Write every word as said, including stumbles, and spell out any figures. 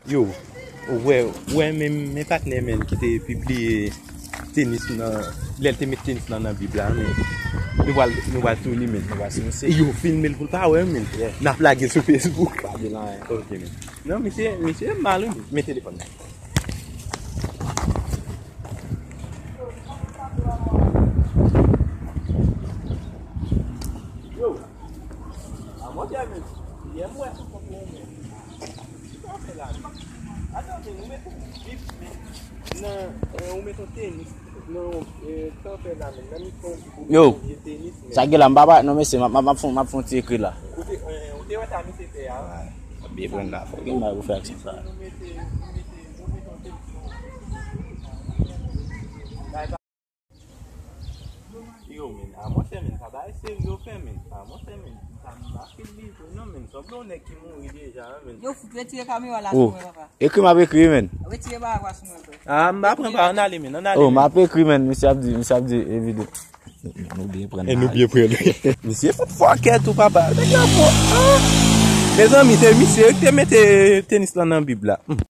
Yo, ou wè, ou wè menm, men patnè menm ki te pibliye tenis nan, lè l te met tenis lan nan bib la, men nou pral, nou pral sou li menm, nou pral sou misye. Yo filme l pou l pa wè menm. Yeah. N ap lage l sou Facebook. Pa di l anyen. Ok, men. Non, misye, misye mal, wi. Men telefòn nan. Yo, a monchè, men, yè m wè sou kont ou menm. Sa w fè la menm? Atande, ou met yon bib nan, eh, ou met yon tenis nan, eh, sa w fè la menm? Nan mikwo, yo, vye tenis menm. Sa gen la, m pa parèt non, mesye, m ap, m ap, m ap fon, m ap fon ti ekri la. Ou te, eh, ou te wè sa misye fè a? Wi. Ap byen pran la, fò gen bagay pou fè ak sa. Ou mete, ou mete, ou mete yon tenis. Yo, men, a monchè, men, sa bagay serye w fè, men. A monchè, men, sa m pa fin viv non, men, sanble yon nèg ki mouri deja, men. Yo fout retire kamera la sou mwen, papa. Ekri m ap ekri, men. Retire bagay la sou mwen, frè. A, m pa pran pa, ann ale, men, ann ale. Oh, men. M ap ekri, men, misye ap di, misye ap di, evident. Nou byen pran. E nou byen pran. Misye fout fòkè tou, papa. Nèg la fò. Ah! Mezanmi, se misye ki te mete tenis lan nan bib la. Hmm.